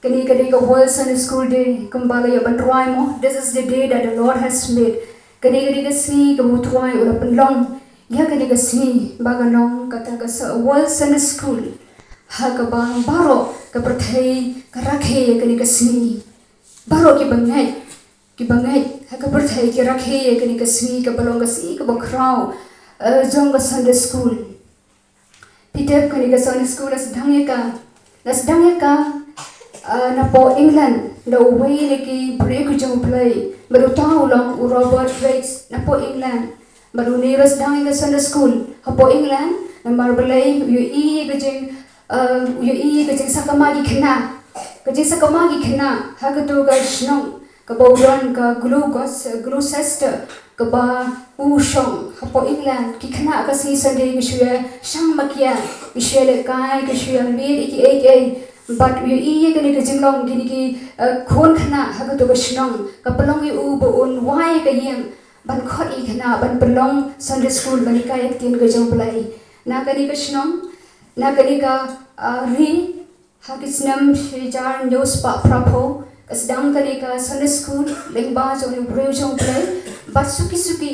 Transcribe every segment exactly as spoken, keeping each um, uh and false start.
Kane ka dei ka World Sunday School Day, kumba la ïa ban rwai mo, this is the day that the Lord has made. Kane ka dei ka sngi kaba u Trai u la pynlong ïa kane ka sngi ba kan long kata ka sa-, World Sunday School. Ha kaba baroh ka pyrthei ka rakhe ïa kane ka sngi. Baroh ki bangeit, ki bangeit ha ka pyrthei ki rakhe ïa kane ka sngi kaba long ka sngi kaba khraw, eh, jong ka Sunday School. Phi tip kane ka Sunday School la sdang ïa ka, la sdang ïa ka, ah, napoh England, da uwei na ki briew ki jong U Blei, bad uta u long u Robert Raikes, napoh England. Bad une u la sdang ïa ka Sunday School hapoh England, namar balei? U ïohi ïa ka jing, ah, u ïohi ïa ka jingsakma ki khynnah, ka jingsakma ki khynnah ha kato ka shnong kaba u don ka Gloucester, Gloucester, kaba u shong hapoh England. Ki khynnah ka sngi Sunday ki shu ïa shang makia, ki shu ïa lehkai, ki shu ïa miet ïa kiei kiei. Bad u ïohi ïa kane ka jinglong kine ki, eh, khun khynnah ha kato ka shnong, ka pynlong ïa u ba un wai ïa ka ïing ban khot ïa ki khynnah ban pynlong Sunday School ban hikai ïa ka ktien ka jong U Blei. Na kane ka shnong, na kane ka, ah, ri, ha ki snem shi hajar hynñiew spah phra phew, ka sdang kane ka Sunday School lyngba jong une u briew jong U Blei, bad suki suki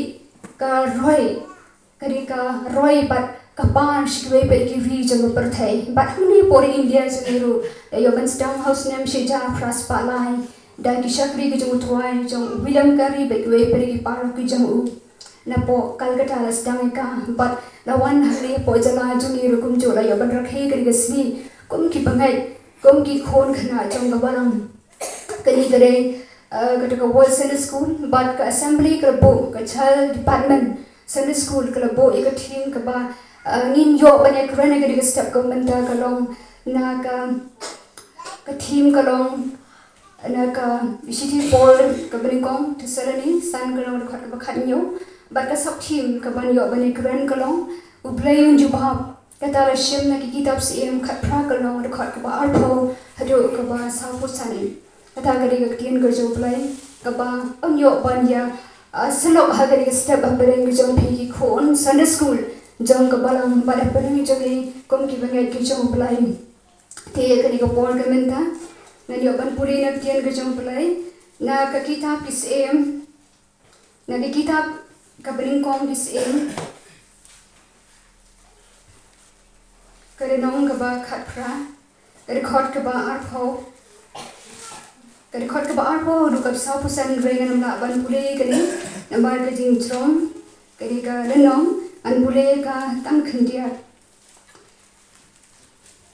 ka roi, kane ka roi bad ka pan sha kiwei pat ki ri jong ka pyrthei. Bad hangne hapoh ri India jong ngi ruh, da ïoh ban sdang ha u snem shi hajar phra spah lai da ki shakri ki jong u Trai, jong u William Carey bad kiwei pat ki paralok ki jong u. Napoh Calcutta la sdang ïa ka, bad la wan hangne hapoh jylla jong ngi ruh kumjuh la ïoh ban rakhe kane ka sngi kum ki bangeit, kum ki khun khynnah jong ka balang. Kane ka dei, eh, kata ka World Sunday School, bad ka assembly ka la buh, ka Child Department Sunday School ka la buh ïa ka theme kaba, eh, ngin ïoh ban ïakren ïa kane ka step ka mynta, ka long na ka, ka theme ka long na ka shithi Paul kaba nyngkong Thessaloni san, ka long dkhot kaba khathynñiew, bad ka sub theme kaban ïoh ban ïakren ka long U Blei un jubab. Kata la shim na ki kitab Syiem khatphra, ka long dkhot kaba arphew haduh kaba sawphew san. Kata ka dei ka ktien ka jong U Blei kaba yn ïoh ban ïa, ah, sylloh ha kane ka step hapdeng ka jong phi ki khun Sunday School jong ka balang bad hapdeng jong ngi kum ki bangeit ki jong U Blei. Te kane ka por ka mynta ngan ïoh ban pule na ka ktien ka jong U Blei na ka kitab Ki Syiem, na ka kitab kaba nyngkong Ki Syiem, ka lynnong kaba khatphra, ka dkhot kaba arphew, ka dkhot kaba arphew haduh kaba sawphew san. Hynrei ngan ym lah ban pule kane namar ka jingjrong kane ka lynnong, ngan pule ka tang khyndiat.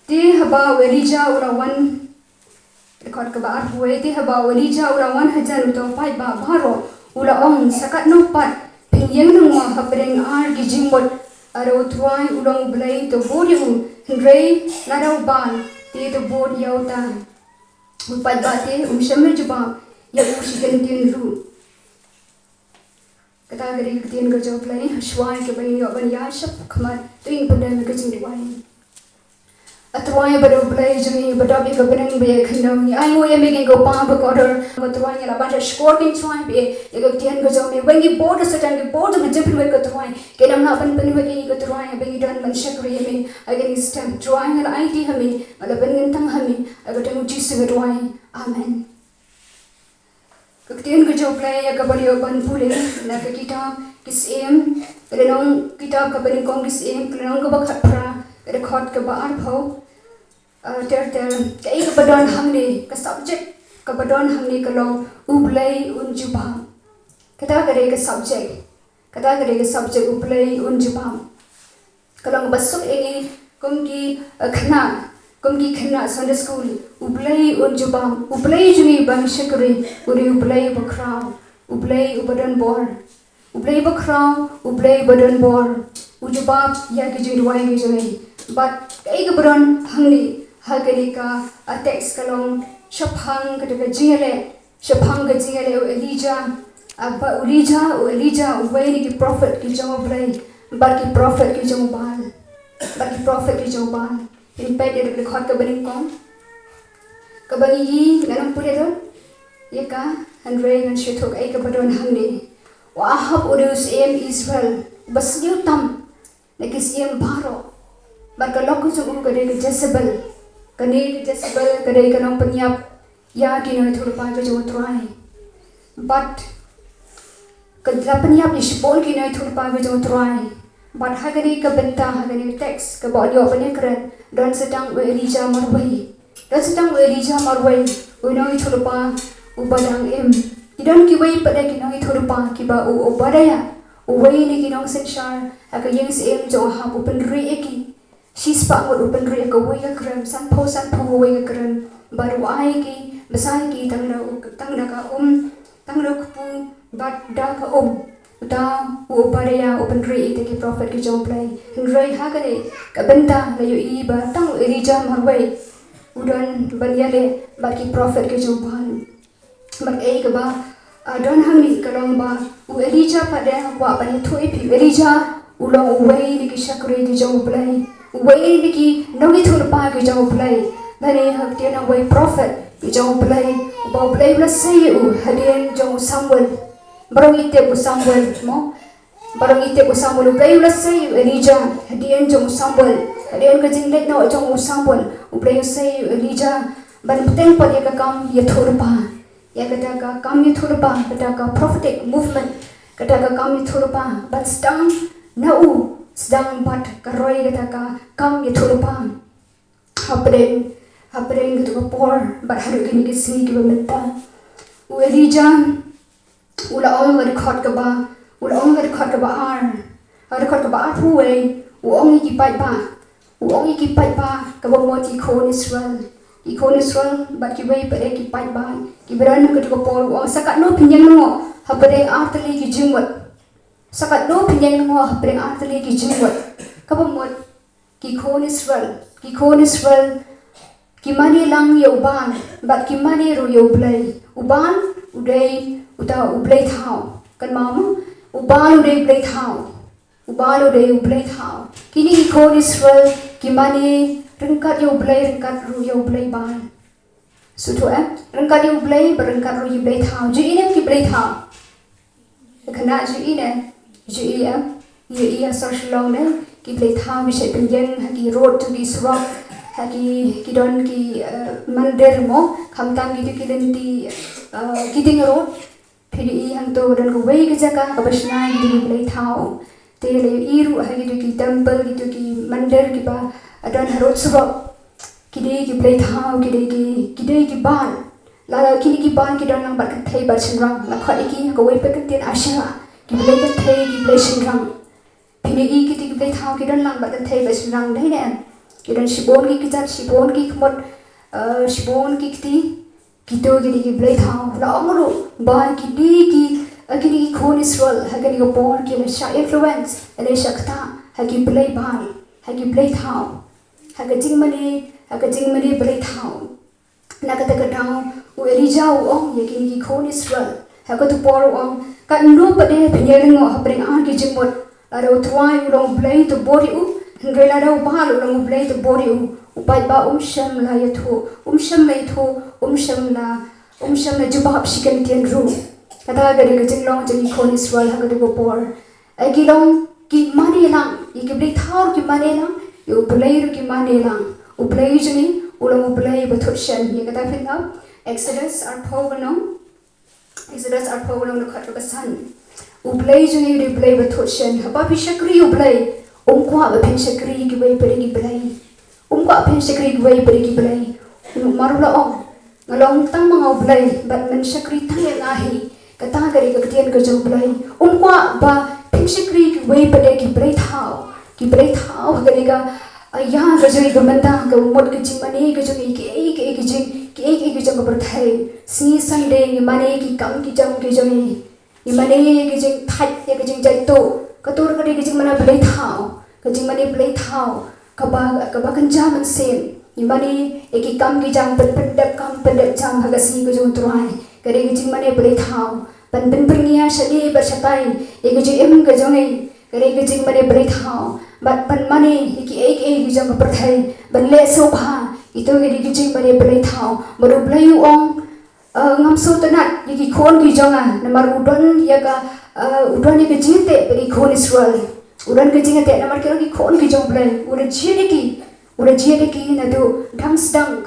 Te haba u Elijah u la wan, dkhot kaba arphew wei, te haba u Elijah u la wan hajan uta u paidbah baroh, u la ong, sa katno pat phin ïeng nongwei hapdeng ar ki jingmut? Lada u Trai u long U Blei, to bud ïa u, hynrei lada u Baal, te to bud ïa uta. U paidbah te um shym la jubab ïa u shi kyntien ruh. Kata ka dei ka ktien ka jong U Blei. Shuwa kaba ngin ïoh ban ïaid shakhmat, to ngin pyndem ka jingduwai. A Trai ba dei U Blei jong ngi, ba dap ïa ka bneng bad ïa ka khyndew, ngi ainguh ïa me, ko Kpa ba kordor. Ko Trai, ngi la ban shah shkor, ko Trai, ba ïa ka ktien ka jong me, ba ngi bud da Soitan, ngi bud da ka jingpynwit, ko Trai, kin ym lah ban pynwit ïa ngi, ko Trai, ba ngi don ban shakri ïa me ha kane ka step. Trai, ngi la aiti ha me, ngi la pynkyntang ha me, ha ka kyrteng u Jisu ngi duwai. Amen. Ka ktien ka jong U Blei ïa kaba ngi ïoh ban pule na ka kitab Ki Syiem, ka lynnong, kitab kaba nyngkong Ki Syiem, ka lynnong kaba khatphra, ka dkhot kaba arphew. Ah, ter ter, kaei kaba don hangne, ka subject kaba don hangne ka long U Blei un jubab. Kata ka dei ka subject, kata ka dei ka subject, U Blei un jubab. Ka long kaba suk ïa ngi kum ki, eh, khynnah, kum ki khynnah Sunday School. U Blei un jubab, U Blei jong ngi ba ngi shakri, u dei U Blei uba khraw, U Blei uba don bor. U Blei uba khraw, U Blei uba don bor, u jubab ïa ki jingduwai ki jong ngi. Bad kaei kaba don hangne ha kane ka, ah, text ka long shaphang kata ka jingïaleh, shaphang ka jingïaleh u Elijah, ah, bad u Elijah, u Elijah, uwei na ki prophet ki jong U Blei bad ki prophet ki jong u Baal, bad ki prophet ki jong u Baal. Ngin peit ïa ka dkhot kaba nyngkong. Kaba ngi ïohi, ngan ym pule lut ïa ka, hynrei ngan shu ïathuh kaei kaba don hangne. U Ahab u dei u syiem Israel uba sniew tam na ki syiem baroh. Bad ka lok ka jong u ka dei ka Jezebel, Kane ka Jezebel ka dei ka nongpynïap ïa ki nongïathuhlypa ki jong U Trai. Bad ka la pynïap ïa shibun ki nongïathuhlypa ki jong U Trai. Bad ha kane ka bynta, ha kane ka text kaba ïoh ban ïakren, don sa tang u Elijah marwei. Don sa tang u Elijah marwei, u nongïathuhlypa uba dang im. Ki don kiwei pat de ki nongïathuhlypa kiba u Obadiah, uwei na ki nongsynshar ha ka ïing syiem jong u Ahab, u pynrieh ïa ki. Shispah ngut u pynrieh ha kawei ka krem, sanphew sanphew kawei ka krem. Bad u ai ki, bsa ïa ki tang da u, tang da ka um, tang da u kpu, bad da ka um. Uta u Obadiah u pynrieh ïa kita ki prophet ki jong U Blei. Hynrei ha kane ka bynta la ïohi ba tang u Elijah marwei u don ban ïaleh bad ki prophet ki jong U Baal. Bad ei kaba, ah, don hangne ka long ba u Elijah pat de, nga kwah ban ïathuh ïa phi, u Elijah u long uwei na ki shakri ki jong U Blei, uwei na ki nongïathuhlypa ki jong U Blei. Lane ha ka ktien uwei, prophet ki jong U Blei, uba U Blei u la sei ïa u hadien jong u Samuel. Baroh ngi tip u Samuel, mo? Baroh ngi tip u Samuel, U Blei u la sei ïa u Elijah hadien jong u Samuel, hadien ka jingleit noh jong u Samuel, U Blei u sei ïa u Elijah ban bteng pat ïa ka kam ïathuhlypa. Ïa kata ka kam ïathuhlypa, kata ka prophetic movement, kata ka kam ïathuhlypa, ban sdang na u, sdang bad ka roi kata ka kam ïathuhlypa. Hapdeng, hapdeng kata ka por bad haduh kine ki sngi kiba mynta, u Elijah u la ong ha ka dkhot kaba, u la ong ha ka dkhot kaba ar, ha ka dkhot kaba arphew wei, u ong ïa ki paidbah, u ong ïa ki paidbah, kaba mut ki khun Israel, ki khun Israel bad kiwei pat de ki paidbah kiba don ha kata ka por, u ong, sa katno phin ïeng lyngngoh hapdeng artylli ki jingmut. Sa katno phin ïeng lyngngoh hapdeng artylli ki jingmut. Kaba mut ki khun Israel, ki khun Israel ki mane lang ïa u Baal bad ki mane ruh ïa U Blei. U Baal u dei uta u blei thaw. Kynmaw mo, u Baal u dei u blei thaw. U Baal u dei u blei thaw. Kine ki khun Israel ki mane ryngkat ïa U Blei, ryngkat ruh ïa u blei Baal. Sngewthuh, eh? Ryngkat ïa U Blei bad ryngkat ruh ïa u blei thaw. Ju i ne ki blei thaw? Kane ju i ne, ju i, eh? Ju i ha sor Shillong ne, ki blei thaw ki shait pynïeng ha ki road, to ki surok, ha ki, ki don ki, eh, mandir mo, khamtam kito ki lynti, eh, ki dieng road. Phi ïohi hangto don kawei ka jaka kaba shna ïa ki blei thaw. Te la ïohi ruh ha kito ki temple, kito ki mandir kiba don ha road surok. Ki dei ki blei thaw, ki dei ki, ki dei ki Baal. Lada kine ki Baal ki don lang bad kynthei bad shynrang, la khot ïa ki ha kawei pat ka ktien Asherah, ki blei kynthei, ki blei shynrang. Phin ïohi kito ki blei thaw ki don lang bad kynthei bad shynrang, dei ne em? Ki don shibun ki kjat, shibun ki khmut, eh, shibun ki kti. Kito ki dei ki blei thaw. La ong ruh ba ki dei ki, eh, ki dei ki khun Israel ha kane ka por ki la shah influence, la shah ktah ha ki blei Baal, ha ki blei thaw, ha ka jingmane, ha ka jingmane blei thaw. Na kata ka daw u Elijah u ong ïa kine ki khun Israel ha kata ka por, u ong, katno pat de phin ïeng lyngngoh hapdeng ar ki jingmut. Lada U Trai u long U Blei, to bud ïa u. Hynrei lada u Baal u long u blei, to bud ïa u. U paidbah um shym la ïathuh, um shym la ïathuh, um shym la, um shym la jubab shi kyntien ruh. Kata ka dei ka jinglong jong ki khun Israel ha kata ka por. Eh, ki long ki mane lang, ïa ki blei thaw ki mane lang, ïa U Blei ruh ki mane lang. U Blei jong ngi u long U Blei ba thut shen. Ïa kata phin lap Exodus arphew ka lynnong, Exodus arphew ka lynnong, dkhot kaba san. U Blei jong ngi u dei U Blei ba thut shen. Haba phi shakri U Blei, um kwah ba phin shakri kiwei pat de ki blei. Um kwah phin shakri kiwei pat de ki blei. Namar u la ong, nga long tang ma nga U Blei bad men shakri tang ïa nga hi. Kata ka dei ka ktien ka jong U Blei. Um kwah ba phin shakri kiwei pat de ki blei thaw. Ki blei thaw ha kane ka, ah, ïa ka jong ngi ka mynta, ka mut ka jingmane ka jong ngi, kiei kiei ki jing, kiei kiei ki jong ka pyrthei. Sngi Sunday ngi mane ki kam ki jam ki jong ngi. Ngi mane ïa ka jingthait, ïa ka jingjaituh. Kato ruh ka dei ka jingmane blei thaw. Ka jingmane blei thaw kaba, kaba kynja mynsiem. Ngi mane ïa ki kam ki jam, pyn, pyndep kam pyndep jam ha ka sngi ka jong U Trai. Ka dei ka jingmane blei thaw. Ban pynbyrngia shane bad shatai ïa ka jingim ka jong ngi. Ka dei ka jingmane blei thaw. Bad ban mane ïa kiei kiei ki jong ka pyrthei, ban leh sngewbha. Ito ka dei ka jingmane blei thaw. Bad U Blei u ong, eh, ngam sngewtynnat ïa ki khun ki jong nga, namar u don ïa ka, eh, u don ïa ka jingteh bad ki khun Israel. U don ka jingteh namar ki long ki khun ki jong U Blei. U la jied ïa ki. U la jied ïa ki naduh dang sdang,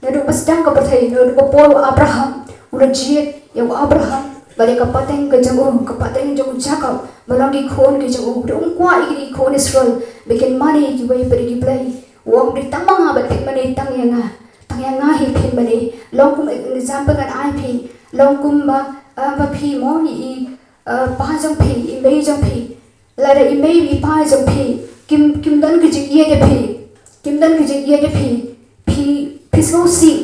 naduh ba sdang ka pyrthei, naduh ba por u Abraham. U la jied ïa u Abraham bad ïa ka pateng ka jong u, ka pateng jong u Jakob, ba long ki khun ki jong u. Te um kwah ïa ki khun Israel ba kin mane ïa kiwei pat ki blei. U ong, dei tang ma nga bad phin mane tang ïa nga. Tang ïa nga hi phin mane. Long kum example ngan ai phi. Long kum ba, ah, ba phi mo, i, i, ah, pa jong phi, i mei jong phi. Lada i mei i pa jong phi kim, kim don ka jingïeit ïa phi, kim don ka jingïeit ïa phi, phi, phi sngewsih,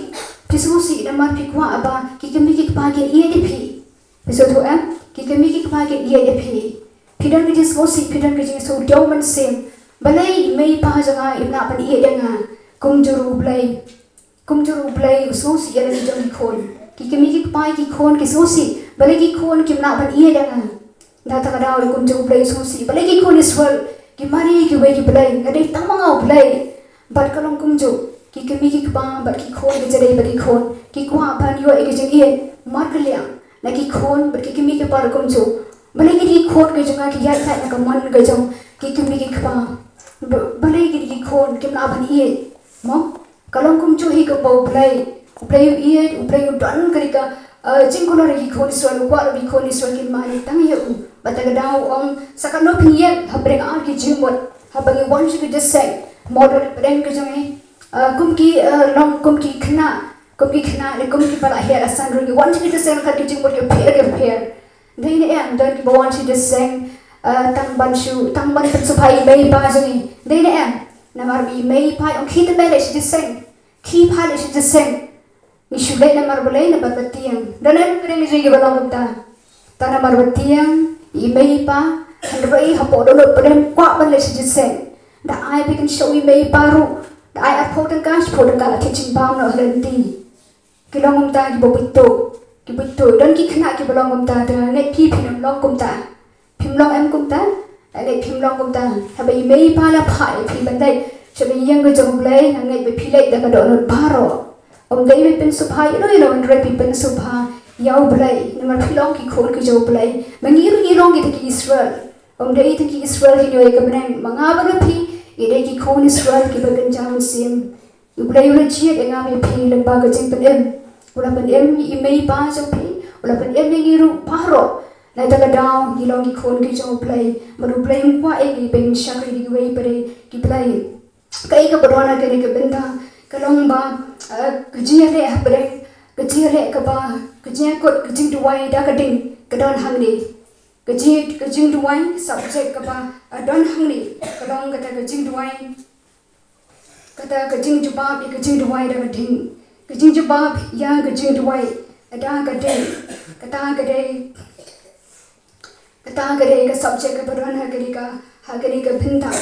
phi sngewsih namar phi kwah ba ki kmie ki kpa kin ïeit ïa phi. Phi sngewthuh em? Ki kmie ki kpa kin ïeit ïa phi. Phi don ka jingsngewsih, phi don ka jingsngewdiaw mynsiem. Balei i mei i pa jong nga im lah ban ïeit ïa nga? Kumjuh ruh U Blei. Kumjuh ruh U Blei u sngewsih ïa la ki jong ki khun. Ki kmie ki kpa ki khun ki sngewsih. Balei ki khun kim lah ban ïeit ïa nga? Da kata ka daw kumjuh U Blei u sngewsih. Balei ki khun Israel ki mane ïa kiwei ki blei? Nga dei tang ma nga U Blei. Bad ka long kumjuh. Ki kmie ki kpa bad ki khun ki jadei bad ki khun ki kwah ban ïoh ïa ka jingïeit markylliang na ki khun bad ki kmie ki kpa ruh kumjuh. Balei ki khun ki jong nga ki ïaid na ka mon ka jong ki kmie ki kpa? Ba-, balei ki khun kim lah ban ïeit? Mo? Ka long kumjuh hi kaba U Blei, U Blei u ïeit, U Blei u don ka ri ka, eh, jingkular ïa ki khun Israel, u kwah ruh ba ki khun Israel kin mane tang ïa u. Bad kata ka daw u ong, sa katno phin ïeng hapdeng ar ki jingmut, haba ngi wan sha ka jingïaseng. Mo, don hapdeng ka jong ngi, eh, kum ki, eh, long kum ki khynnah, kum ki khynnah ne kum kiba la hiar asan ruh ngi wan sha ka jingïaseng, ka ri ka jingmut ki pher ki pher. Dei ne em, don kiba wan sha jingïaseng, eh, tang ban shu, tang ban pynsngewbha ïa i mei i pa jong ngi. Dei ne em, namar ba i mei i pa i ong khie te me leit sha jingïaseng. Khie pha leit sha jingïaseng. Ngi shu leit namar balei? Namar ba tieng. Don em, pyrshang jingïaseng kiba long kumta. Tang namar ba tieng i mei i pa, hynrei hapoh dohnud pyrshang kwah ban leit sha jingïaseng. Da ai ba kin shu i mei i pa ruh. Da ai arphew tyngka, shiphew tyngka la thied jingbam noh ha lynti. Ki long kumta kiba buit tuh, ki buit tuh. Don ki khynnah kiba long kumta, te nga ngeit phi phim long kumta. Phim long em kumta? Nga ngeit phim long kumta. Haba i mei i pa la phah ïa phi ban leit sha ka ïing ka jong U Blei, nga ngeit ba phi leit da ka dohnud baroh. Ym dei ba pynsngewbha ïa uno uno, hynrei phi pynsngewbha ïa U Blei. Namar phi long ki khun ki jong U Blei. Ma ngi ruh ngi long kita ki Israel. Ym dei kita ki Israel kin ïoh ïa ka bneng. Ma nga bad ma phi, ngi dei ki khun Israel kiba kynja mynsiem. U Blei u la jied ïa nga bad ïa phi lyngba ka jingpynim. U la pynim ïa i mei i pa jong phi. U la pynim ïa ngi ruh baroh. Na kata ka daw ngi long ki khun ki jong U Blei. Bad U Blei um kwah ïa ngi ba ngin shakri da kiwei pat ki blei. Kaei kaba don ha kane ka bynta ka long ba, eh, ka jingïaleh hapdeng, ka jingïaleh kaba, ka jingïakut, ka jingduwai da ka ding ka don hangne. Ka jing, ka jingduwai, subject kaba, eh, don hangne ka long kata ka jingduwai. Kata ka jingjubab ïa ka jingduwai da ka ding. Ka jingjubab ïa ka jingduwai da ka ding. Kata ka dei, kata ka dei ka subject kaba don ha kane ka, ha kane ka bynta.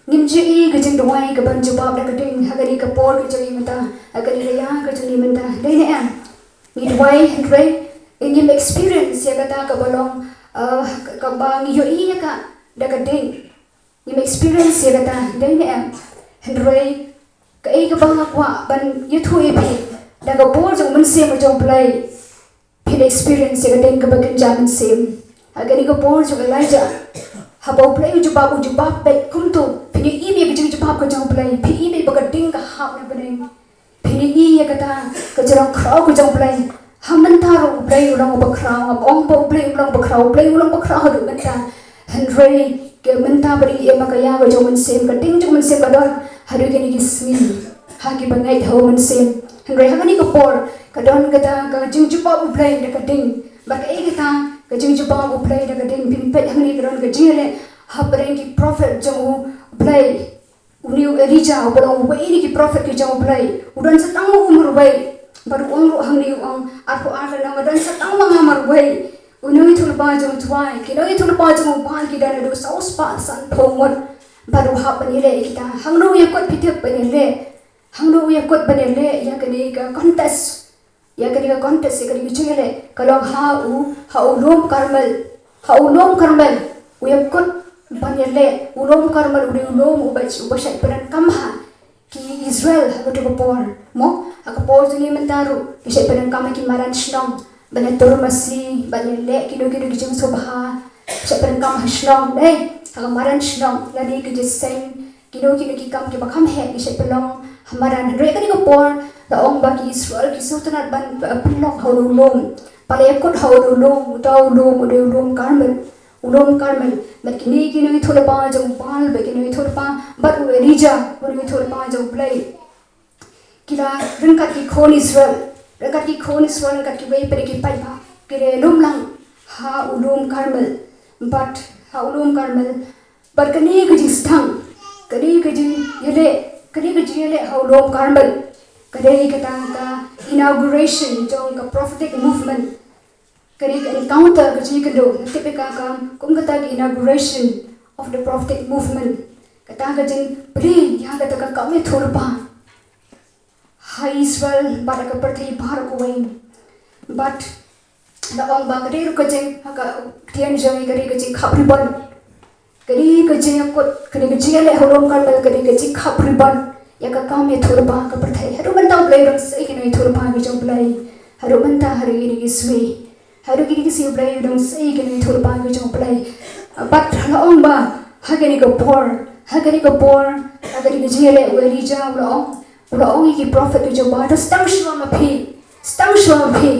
Ngim ju ïohi ka jingduwai kaban jubab da ka ding ha kane ka por ka jong ngi mynta, ha kane ka ïa ka jong ngi mynta. Dei ne em? Ngi duwai hynrei ngim experience ïa kata kaba long, uh, kaba ngi ïohi ïa ka da ka ding. Ngim experience ïa kata, dei ne em? Hynrei kaei kaba nga kwah ban ïathuh ïa phi, da ka bor jong u Mynsiem jong U Blei, phin experience ïa ka ding kaba kynja mynsiem. Ha kane ka bor jong u Elijah, haba U Blei u jubab, u jubab beit kumto, phin ïohi ïa ka jingjubab ka jong U Blei, phin ïohi beit ba ka ding ka hap na bneng. Phin ïohi ïa kata ka jingrong khraw ka jong U Blei. Ha mynta ruh U Blei u long uba khraw, ngam ong ba U Blei um long uba khraw, U Blei u long uba khraw haduh mynta. Hynrei ka mynta ba dang im ha ka ïa ka jong u Mynsiem, ka ding jong u Mynsiem ka don haduh kine ki sngi ha kiba ngeit ha u Mynsiem. Hynrei ha kane ka por ka don kata ka jingjubab U Blei da ka ding. Bad kaei kata ka jingjubab U Blei da ka ding? Phin peit hangne ka don ka jingïaleh hapdeng ki prophet jong U Blei. Une u Elijah uba long uwei na ki prophet ki jong U Blei, u don sa tang ma u marwei. Bad u ong ruh hangne, u ong, arphew ar, nga don sa tang ma nga marwei. U nongïathuhlypa jong u Trai, ki nongïathuhlypa jong u Baal ki don haduh saw spah sanphew ngut. Bad u hap ban ïaleh ïa kita. Hangno u ïakut, phi tip, ban ïaleh? Hangno u ïakut ban ïaleh ïa kane ka contest? Ïa kane ka contest, ïa kane ka jingïaleh ka long ha u, ha u lum Karmel. Ha u lum Karmel u ïakut ban ïaleh. U lum Karmel u dei u lum uba, uba shait pyndonkam ha ki Israel ha kato ka por. Mo, ha ka por jong ngi mynta ruh ki shait pyndonkam ha ki madan shnong ban ïatur masi, ban ïaleh kino kino ki jingsngewbha. Shait pyndonkam ha shnong, dei, ha ka madan shnong lane ka jingïaseng, Kino kino ki kam kiba kham heh ki shait pynlong ha madan. Hynrei kane ka por la ong ba ki Israel ki sngewtynnat ban, eh, pynlong ha u lum. Ba la ïakut ha u lum, uta u lum u dei u lum Karmel. U lum Karmel. Bad kine ki nongïathuhlypa jong u Baal, bad ki nongïathuhlypa, bad u Elijah, u nongïathuhlypa jong u Blei. Ki la ryngkat ki khun Israel, ryngkat ki khun Israel, ryngkat kiwei pat ki paidbah, ki la lum lang ha u lum Karmel, bad ha u lum Karmel, bad kane ka jingsdang, kane ka jingïaleh, kane ka jingïaleh ha u lum Karmel, ka dei kata ka inauguration jong ka prophetic movement. Kane ka encounter ka jingïakynduh, nga tip ïa ka kam kum kata ka inauguration of the prophetic movement. Kata ka jingplie ïa kata ka kam ïathuhlypa ha Israel bad ha ka pyrthei baroh kawei. Bad la ong ba ka dei ruh ka jing, ha ka ktien jong ngi ka dei ka jingkhap ribon. Kane ka jingïakut, kane ka jingïaleh ha u lum Karmel, kane ka jingkhap ribon ïa ka kam ïathuhlypa ka pyrthei. Haduh mynta u Blei u dang sei ki nongïathuhlypa ki jong u Blei. Haduh mynta, haduh kine ki sngi. Haduh kine ki sngi u Blei u dang sei ki nongïathuhlypa ki jong u Blei. Bad la ong ba ha kane ka por, ha kane ka por, ha kane ka jingïaleh u Elijah u la ong, u la ong ïa ki prophet ki jong u Baal, to sdang shuwa ma phi, sdang shuwa ma phi.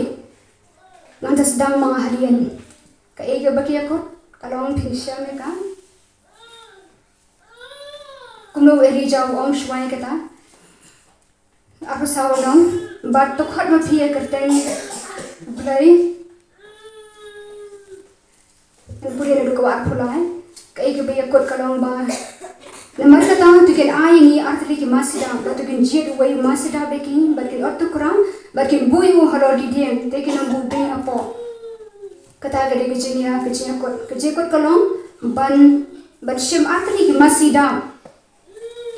Ngan sa sdang ma nga hadien. Kaei kaba ki ïakut, ka long phin shem ïa ka. Kumno u Elijah u ong shuwa ïa kata. Arphew saw u ong, bad to khot ma phi ïa ka kyrteng Blei. Ngan pule naduh kaba arphew lai. Kaei kaba ïakut ka long ba, namar kata to kin ai ïa ngi artylli ki masi dap, bad to kin jied uwei u masi dap ïa ki, bad kin ot tukra, bad kin buh ïa u halor ki dieng, te kin ym buh ding hapoh. Kata ka dei ka jingïa, ka jingïakut. Ka jingïakut ka long ban, ban shim artylli ki masi dap.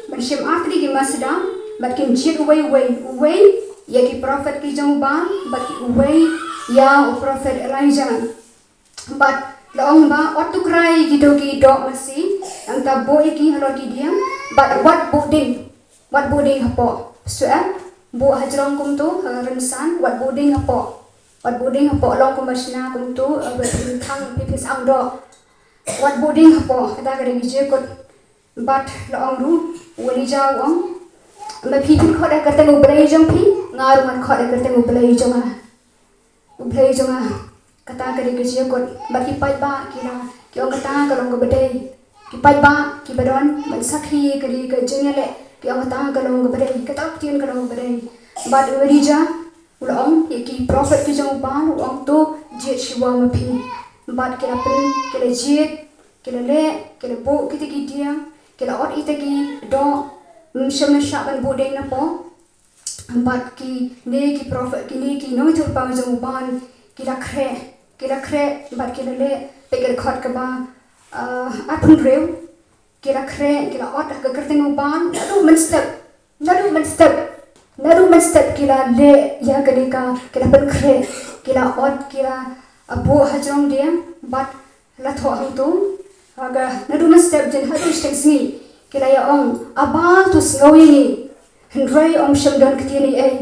Ban shim artylli ki masi dap, bad kin jied uwei uwei, uwei ïa ki prophet ki jong u Baal, bad uwei ïa u prophet Elijah. Bad la ong ba, ot tukra ïa kito ki doh masi, nangta buh ïa ki halor ki dieng, bad wat buh ding, wat buh ding hapoh. Shuh em, buh hajrong kumto, ha rynsan, wat buh ding hapoh. Wat buh ding hapoh, long kumba shna kumto, eh, wat pynthang, pynthang doh. Wat buh ding hapoh, kata ka dei ka jingïakut. Bad la ong ruh, u Elijah u ong, ma phi phin khot ïa ka kyrteng u Blei jong phi, nga ruh ngan khot ïa ka kyrteng u Blei jong nga. U Blei jong nga, kata ka dei ka jingïakut. Bad ki paidbah ki la, ki ong kata ka long kaba dei. Ki paidbah kiba don ban sakhi ïa ka dei ka jingïaleh, ki ong kata ka long kaba dei, kata ka ktien ka long kaba dei. Bad u Elijah u la ong ïa ki prophet ki jong u Baal, u ong to jied shuwa ma phi. Bad ki la pyn, ki la jied, ki la leh, ki la buh kita ki dieng, ki la ot ita ki doh, ym shym la shah ban buh ding napoh. Bad kine ki prophet, kine ki nongïathuhlypa jong u Baal, ki la khreh, ki la khreh, bad ki la leh, bad ki la khot kaba, ah, arphew hynriew, ki la khreh, ki la ot ha ka kyrteng u Baal, naduh mynstep, naduh mynstep, naduh mynstep ki la leh ïa kane ka, ki la pynkhreh, ki la ot, ki la, ah, buh hajrong dieng, bad la thoh hangto, ha ka, naduh mynstep jin haduh shiteng sngi, ki la ïa ong, a Baal to sngew ïa ngi, hynrei ym shym don ktien ei ei,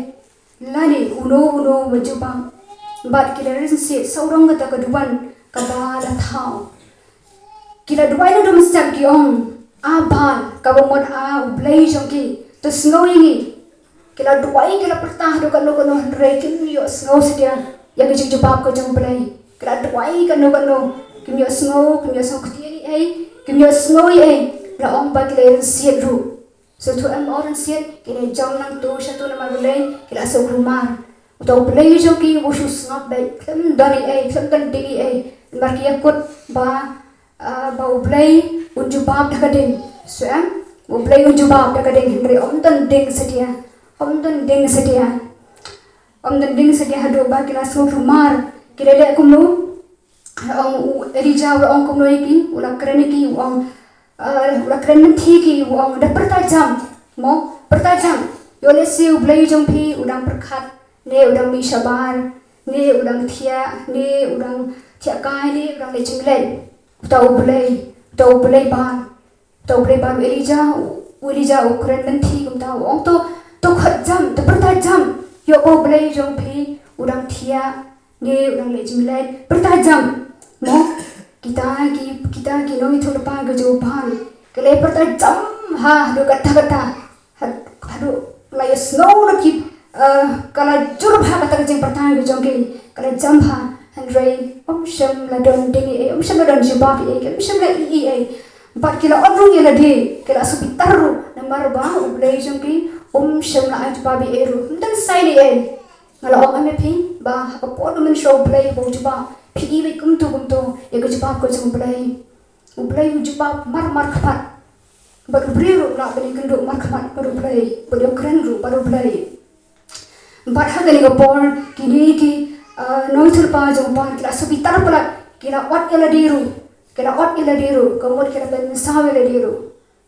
lane uno uno uba jubab. Bad ki la rynsied, sa u rong kata ka duwan, kaba la thaw. Ki la duwai naduh mynstep ki ong, a Baal, kaba mut a u blei jong ki, to sngew ïa ngi. Ki la duwai, ki la pyrta haduh katno katno, hynrei kim ïohsngew satia ïa ka jingjubab ka jong u Blei. Ki la duwai katno katno, kim ïohsngew, kim ïohsngew ktien ei ei, kim ïohsngew ei ei. La ong ba ki la rynsied ruh. Sngewthuh em, ba rynsied, ki la jam nangto shato namar balei, ki la sngewkhlumar. Uta u Blei jong ki u shu sngap beit, khlem don ei ei, khlem don ding ei ei. Namar ki ïakut ba, ah, ba u Blei un jubab da ka ding. Sngewthuh em, u Blei un jubab da ka ding, hynrei ym don ding satia. Ym don ding satia. Ym don ding satia haduh ba ki la sngewkhlumar. Ki la leh kumno? Ong u Elijah u la ong kumno ïa ki, u la kren ïa ki, u ong, eh, u la kren lynti ïa ki, u ong, da pyrta jam, mo, pyrta jam. Ïoh lehse u Blei jong phi u dang pyrkhat, ne u dang mih shabar, ne u dang thiah, ne u dang thiah kai, ne u dang leh jingleh. Uta u Blei, uta u Blei Baal. Uta u Blei Baal, u Elijah, u Elijah u kren lynti kumta, u ong to, to khot jam, to pyrta jam. Ïoh ba u Blei jong phi u dang thiah, ne u dang leh jingleh, pyrta jam. Mo, kita ki, kita ki nongïathuhlypa ka jong u Baal, ki la pyrta jam ha haduh katta katta, haduh la ïa sngew la ki, eh, ka la jur bha kata ka jingpyrta ka jong ki, ka la jam bha. Hynrei ym shym la don ding ei, ym shym la don jubab ei, ym shym la i ei. Bad ki la ot ruh ïa lade, ki la shu bitar ruh, namar ba U Blei jong ki um shym la ai jubab ei ruh. Ym don sa ei. Nga la ong ïa phi ba ha ka por ba mynshuwa U Blei ba u jubab, phi i beit kumto kumto ïa ka jubab ka jong U Blei. U Blei u jubab mar mar khmat. Bad u briew ruh u lah ban ïakynduh mar khmat bad U Blei, bad ïakren ruh bad U Blei. Bad ha kane ka por kine ki, uh, nongïathuhlypa jong u paid ki la shu bitar palat, ki la ot ïa lade ruh, ki la ot ïa lade ruh, ka mut ki la pynmynsaw ïa lade ruh.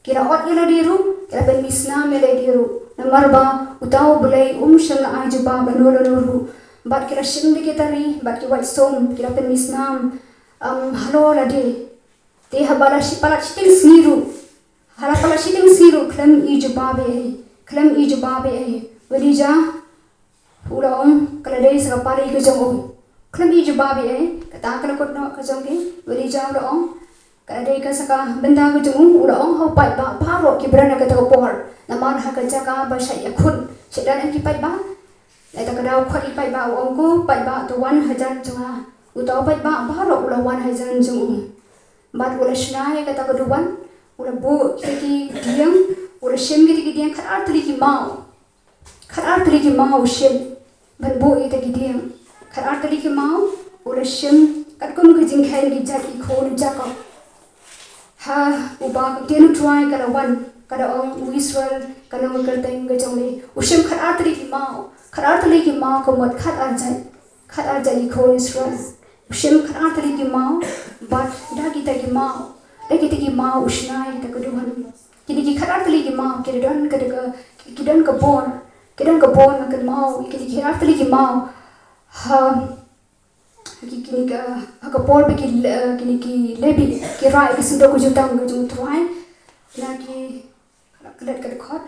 Ki la ot ïa lade ruh, ki la pynmih snam ïa lade ruh. Namar ba uta U Blei um shym la ai jubab lano lano ruh. Bad ki la shim da ki tari, bad ki wait sum, ki la pynmih snam, um, halor lade. Te haba la shi palat shiteng sngi ruh. Hala palat shiteng sngi ruh khlem i jubab ei. Khlem i jubab ei. U Elijah u la ong, ka la dei sa ka pali ka jong u. Khlem i jubab ei. Kata ka la kut noh ka jong ki. U Elijah u la ong, ka la dei ka sa ka bynta ka jong u. U la ong ha u paidbah baroh kiba don ha kata ka por. Namar ha ka jaka ba shah ïakhun, shah don ki paidbah. Lada ka dei u khot ïa ki paidbah, u ong ko paidbah to wan hajan jong nga. Uta u paidbah baroh u la wan hajan jong u. Bad u la shna ïa kata ka duwan, u la buh ïa ki dieng, u la shim ïa ki dieng khatar tylli ki maw. Khatar tylli ki maw u shim ban buh ïa ki dieng. Khatar tylli ki maw u la shim katkum ka jingkheiñ ki jait ki khun u Jakob. Ha uba ka ktien U Trai ka la wan, ka la ong, U Israel, ka long ka kyrteng ka jong me. U shim khatar tylli ki maw, khatar tylli ki maw ka mut khatar jait, khatar jait ki khun Israel. U shim khatar tylli ki maw, bad da kita ki maw, da kita ki maw u shna ïa kita ka duwan. Kine ki khatar tylli ki maw ki don ka, ka, ki don ka bor, ki don ka bor na ka maw, kine ki khatar tylli ki maw. Ha ki, kine ka, ha ka por ba ki, eh, kine ki Lebi ki rah ïa ka synduk ka jutang ka jong U Trai. Na ki, ka la klet ka dkhot.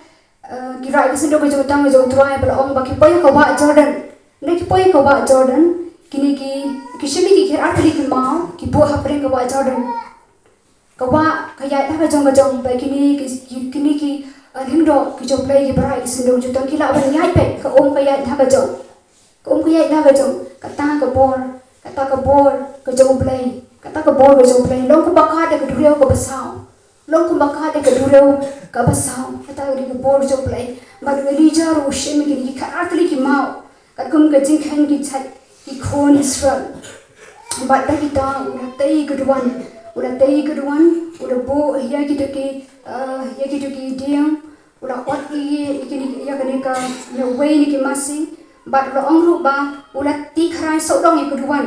Eh, ki rah ïa ka synduk ka jutang ka jong U Trai, ba la ong ba ki poi ha ka wah Jordan. Na ki poi ha ka wah Jordan, kine ki, ki shim ïa ki khatar tylli ki maw, ki buh hapdeng ka wah Jordan. Ka wah ka ïaid ha ka jong ka jong, ba kine ki, ki, kine ki, eh, lyngdoh ki jong U Blei kiba rah ïa ka synduk jutang ki lah ban ïaid beit, ka um ka ïaid ha ka jong. Ka um ka ïaid ha ka jong, kata ka bor, kata ka bor ka jong U Blei, kata ka bor ka jong U Blei. Long kumba ka da ka duriaw kaba saw. Long kumba ka da ka duriaw kaba saw, kata ka dei ka bor jong U Blei. Bad u Elijah ruh u shim ïa kine ki khatar tylli ki maw. Katkum ka jingkheiñ ki jait ki khun Israel. Bad da kita u la tei ka duwan, u la tei ka duwan, u la buh ïa kito ki, eh, ïa kito ki dieng, u la ot ïa, ïa kine, ïa kane ka, ïa uwei na ki masi, bad u la ong ruh ba u la tih khrai sawdong ïa ka duwan.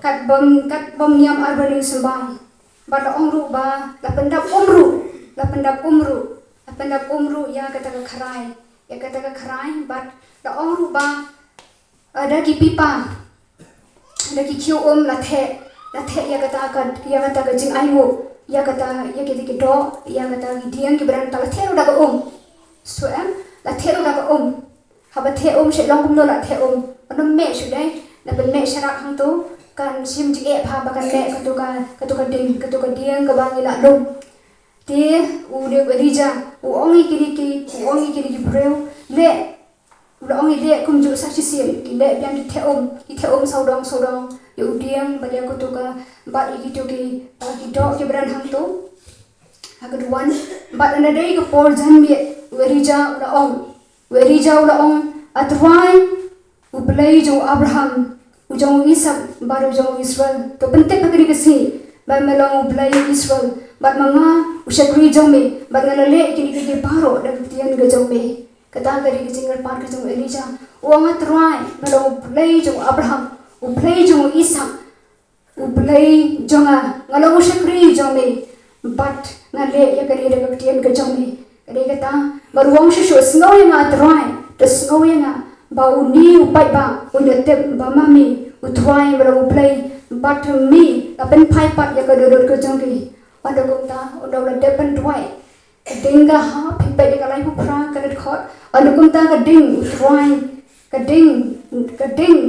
Kat bym, kat bym niam ar ba ning symbai. Bad la ong ruh ba la pyndap um ruh, la pyndap um ruh, la pyndap um ruh ïa kata ka khrai, ïa kata ka khrai, bad la ong ruh ba, eh, da ki pipa, da ki khiew um la theh, la theh ïa kata ka, ïa kata ka jingainguh, ïa kata, ïa kata ki doh, ïa kata ki dieng kiba don, la theh ruh da ka um. So em, la theh ruh da ka um. Haba theh um sha long kumno la theh um. Ban ym meh shuh dei. Naba meh sharak hangto kan shim jingeh bha ba kan meh kato ka, kato ka ding, kato ka dieng kaba ngi la lum. Te u dei u Elijah, u ong ïa kine ki, u ong ïa kine ki briew, leh, u la ong ïa leh kumjuh sa shisien, ki leh biang ki theh um, ki theh um sawdong sawdong ïa u dieng bad ïa kato ka, bad ïa kito ki, ah, ki doh kiba don hangto. Ha ka duwan, bad ynda dei ka por janmiet, u Elijah u la ong, u Elijah u la ong, A Trai, U Blei jong u Abraham, u jong u Isaak, bad u jong u Israel, to pyntip ha kane ka sngi ba me long U Blei u Israel, bad ma nga u shakri jong me, bad nga la leh kine kine baroh da ka ktien ka jong me. Kata ka dei ka jingkyrpad ka jong u Elijah. U ong, A Trai, me long U Blei jong u Abraham, U Blei jong u Isaak, U Blei jong nga, nga long u shakri jong me, bad nga leh ïa kane da ka ktien ka jong me. Ka dei kata, bad u ong shuh shuh, sngew ïa nga A Trai, to sngew ïa nga, ba une u paidbah un ïatip ba ma me U Trai me long U Blei, bad me la pynphai pat ïa ka dohnud ka jong ki. Ynda kumta, ynda u la dep ban duwai, ka ding ka hap, phi peit ïa ka laiphew phra ka dkhot, ynda kumta ka ding U Trai, ka ding, ka ding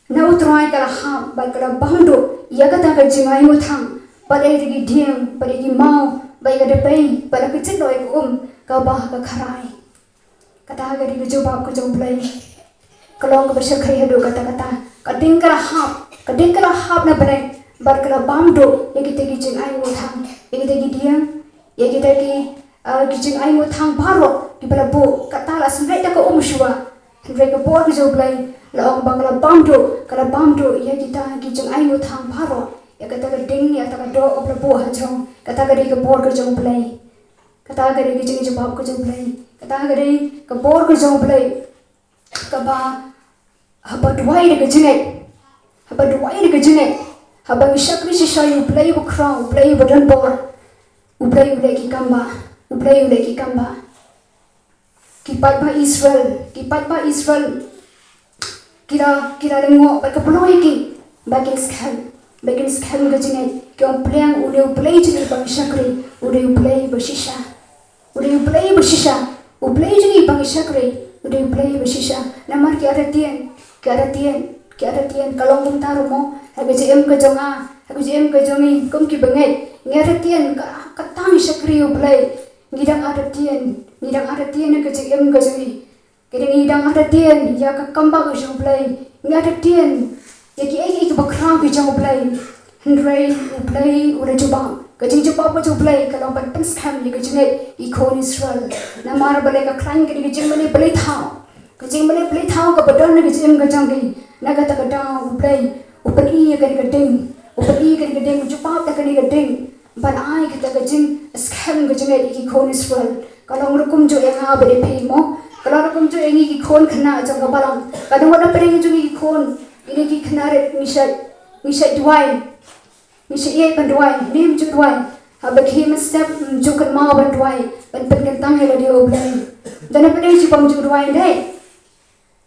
na U Trai ka la hap, bad ka la bam duh ïa kata ka jingainguh thang, bad ïa ki dieng, bad ïa ki maw, Bad ïa ka dpei, bad la ka jit noh ïa ka um, kaba ha ka kharai. Kata ka dei ka jubab ka jong U Blei. Ka long kaba shyrkhei haduh katta katta. Ka ding ka la hap, ka ding ka la hap na bneng. Bad ka la bam duh ïa kita ki jingainguh thang, ïa kita ki dieng, ïa kita ki, ah, ki jingainguh thang baroh kiba la buh. Kata la sngewbha da ka um shuwa. Hynrei ka bor ka jong U Blei la ong ba ka la bam duh, ka la bam duh ïa kita ki jingainguh thang baroh. Ïa kata ka ding, ïa kata ka doh kaba la buh ha jrong. Kata ka dei ka bor ka jong U Blei. Kata ka dei ka jingjubab ka jong U Blei. Kata ka dei ka bor ka jong U Blei. Kaba, haba duwai da ka jingngeit, haba duwai da ka jingngeit, haba ngi shakri shisha ïa U Blei uba khraw, U Blei uba don bor, U Blei u leh ki kam ba, U Blei u leh ki kam ba. Ki paidbah Israel, ki paidbah Israel, ki la, ki la lyngngoh bad ka pynlong ïa ki ba kin skhem, ba kin skhem ka jingngeit. Ki ong, pliang, une U Blei jong ngi ba ngi shakri, u dei U Blei ba shisha. U dei U Blei ba shisha. U Blei jong ngi ba ngi shakri, u dei U Blei ba shisha. Namar ki artatien, ki artatien, ki artatien, ka long kumta ruh mo ha ka jingim ka jong nga, ha ka jingim ka jong ngi kum ki bangeit. Ngi artatien, ka, kata ngi shakri ïa U Blei. Ngi dang artatien, ngi dang artatien ha ka jingim ka jong ngi. Ka dei ngi dang artatien ïa ka kam ba ka jong U Blei. Ngi artatien ïa kiei kiei kiba khraw ki jong U Blei. Hynrei U Blei u la jubab. Ka jingjubab ka jong U Blei ka long ban pynskhem ïa ka jingngeit ki khun Israel. Namar balei? Ka khlaiñ ka dei ka jingmane blei thaw. Ka jingmane blei thaw kaba don ha ka jingim ka jong ki. Na kata ka daw U Blei u pyni ïa kane ka ding. U pyni ïa kane ka ding, u jubab da kane ka ding. Ban ai kata ka jingskhem ka jingngeit ïa ki khun Israel. Ka long ruh kumjuh ïa nga bad ïa phi mo. Ka long ruh kumjuh ïa ngi ki khun khynnah jong ka balang. Ka dang wat na pdeng jong ngi ki khun, ïa ngi ki khynnah rit ngi shait, ngi shait duwai. Ngi shait ïeit ban duwai, ym ju duwai. Haba khie mynstep ym ju kynmaw ban duwai, ban pynkyntang ïa lade ïa U Blei. Don na pdeng jong ki bym ju duwai dei.